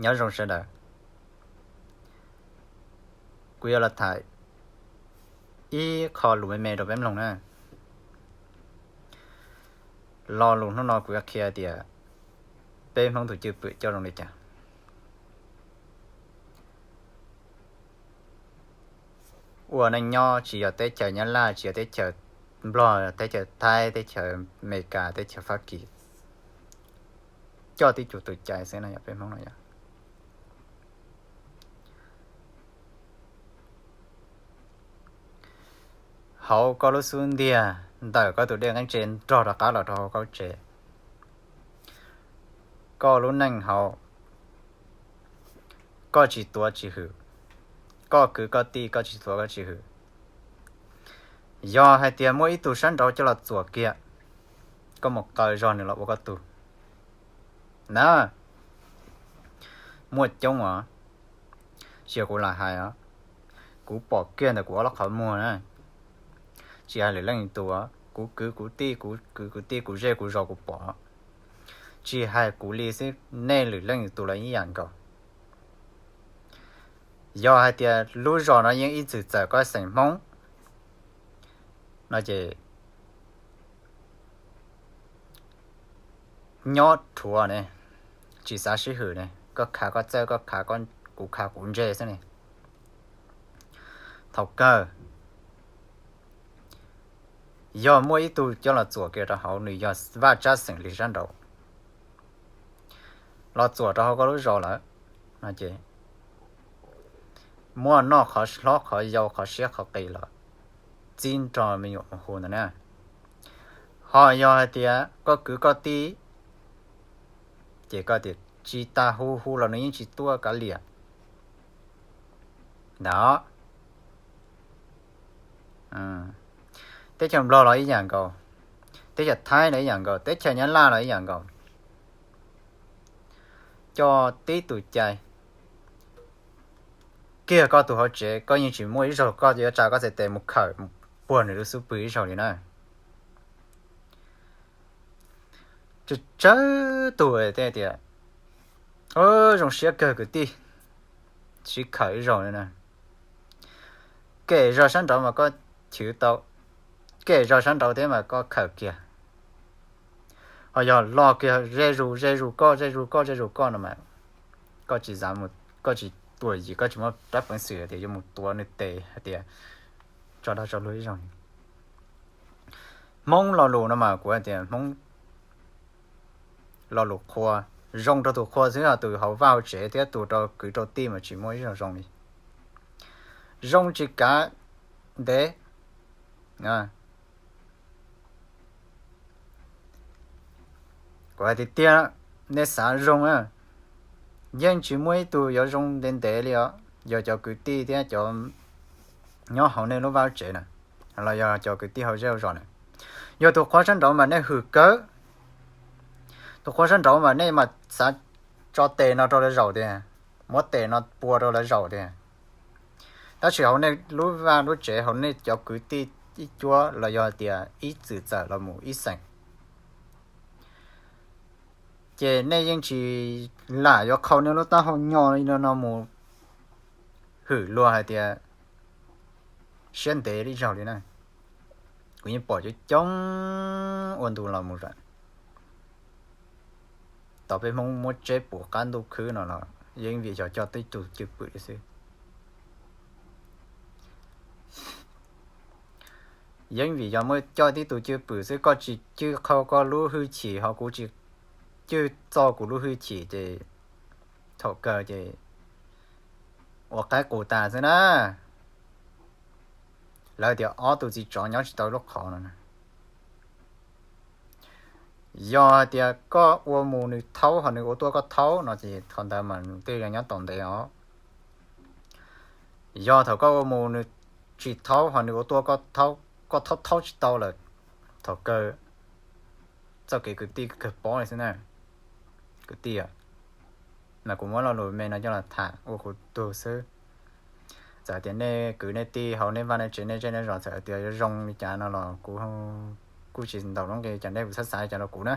Nyob zoo sawv daws, kuv yuav los tham ib qho lus me me rau peb mloog na. Lo lus hnub no kuv yuav qhia tias peb Hmoob tus cwj pwm coj zoo li cas. Ua neej nyob tsis yog teb chaws Nyab Laj, tsis yog teb chaws Nplog, teb chaws Thaib, teb chaws Amelikas, teb chaws Fab Kis, coj tib cuag tus cai xwb no yog peb Hmoob no yog. Hauv koj lub xub ntiag, ntawm koj tus dej nqeeb tse nrog rov qab los rau hauv koj tsev, koj lub neej hauv, koj tsis tuav tsis hwm, koj kwv koj tij koj tsis tuav koj tsis hwm. Yog hais tias muaj ib tug sab nraud coj los txuam kiag, koj mus qaws zog nws los ua koj tug na. Muaj coob os, tsis yog kuv lam hais os, kuv pom kiag ntawm kuv ob lub qhov muag na. Tsis hais lwm leej tus, kuv kwv kuv tij, kuv kwv kuv tij, kuv zej kuv zos kuv pom. Tsis hais kuv li xwb, nej lwm leej tus los ib yam nkaus. Yog hais tias lub zos no yeej ib txwm txawm koj xeem Hmoob no ces nyob rhuav ne, tsis xav sib hwm ne, koj khav koj txawj, koj khav, kuv khav kuv ntse xwb ne. Thaum kawg yog muaj ib tug coj los txuam kiag rau hauv, nws yog vaj tsab xeem li sab nraud los txuam rau hauv koj lub zos lawm no ces muaj noj qhov hlob qhov yau, qhov siab qhov qis los txib nrog me nyuam mus hu ntawd na. Ho yog hais tias koj kwv koj tij ces koj tias tsis tas hu, hu los nws yeej tsis tuaj kav liam ntawd. Teb chaws Nplog los ib yam nkaus, teb chaws Thaib los ib yam nkaus, teb chaws Nyab Laj los ib yam nkaus. Coj tib tus cai kiag koj tus hauv tsev, koj yeej tsis muaj ib zaug koj yuav tsa koj txhais tes mus khawm puag nws lub xub pwg ib zaug li na. Tsawg tsawg tus thiaj tias zoo siab kawg kwv tij, sib khawm ib zaug li na. Kem zog sab nraud mas koj chwv tau, kem zog sab nraud thiab mas koj khawm kiag. Ho yog los kiag ze zus ze zus koj, ze zus koj, ze zus koj no mas koj tsis xav, koj tsis tuam yim, koj tsis muaj peev xwm hais tias yuav mus tuav nws tes hais tias tso dag tso luag ib zaug. Hmoob lo lus no mas kuv hais tias Hmoob lo lus qhua zoo rau tus qhua xwb, ho tus hauv vaj hauv tsev thiab tus rau kwv rau tij mas tsis muaj ib zaug zoo li. Zoo tsis kav ntev. Kuv hais tiag tiag, nej xav zoo na, yeej tsis muaj ib tug yuav zoo ntev ntev li os. Yog cov kwv tij thiab cov nyob hauv nej lub vaj tsev na, los yog cov kwv tij hauv zej hauv zos na, yog tus qhua sab nraud mas nej hwm kawg. Tus qhua sab nraud mas nej mas xav tso tes no rau lawv zaum tiag, muab tes no pua rau lawv zaum tiag. Tab sis hauv nej lub vaj lub tsev, hauv nej cov kwv tij ib cuab los yog tias ib txwm txawm los mus ib xeem, ces nej yeej tsis lam yuav qhau nej lub taub hau nyo li no mus hwm luag hais tias siab ntev ib zaug li na. Kuv yeej pom coob coob ua ntu los mus lawm. Tau peb Hmoob muab tseb puv qab ntuj khwb no los yeej vim yog coj tib tug cwj pwm li xwb. Yeej vim yog muab coj tib tug cwj pwm xwb, koj tsis cwj qhau koj lub hwj chim, ho kuv tsis cwj txo kuv lub hwj chim ces thaum kawg ces ua qaib qus tas xwb na. Lawv tias ob tug txiv tsov nyob tsis tau lub qhov no. Yog hais tias koj ua mus nws thaub, ho nws ua tuaj koj thaub no ces thaum ntawd mas nws twb nyob tau ntev os. Yog thaum koj ua mus nws tsis thaub, ho nws ua tuaj koj thaub, koj thaub thaub tsis tau lawm, thaum kawg txoj kev kwv tij kawg pob li xwb na. Kwv tij, mas kuv muab lo lus me no coj los tham ua kuv tug xwb. Txawm tias nej kwv nej tij hauv nej vaj nej tsev nej zej nej zos txawm tias yuav zoo li cas no los kuv kuj tsis ntaus lub nqi, cas nej kuv txhob xav li cas rau kuv na.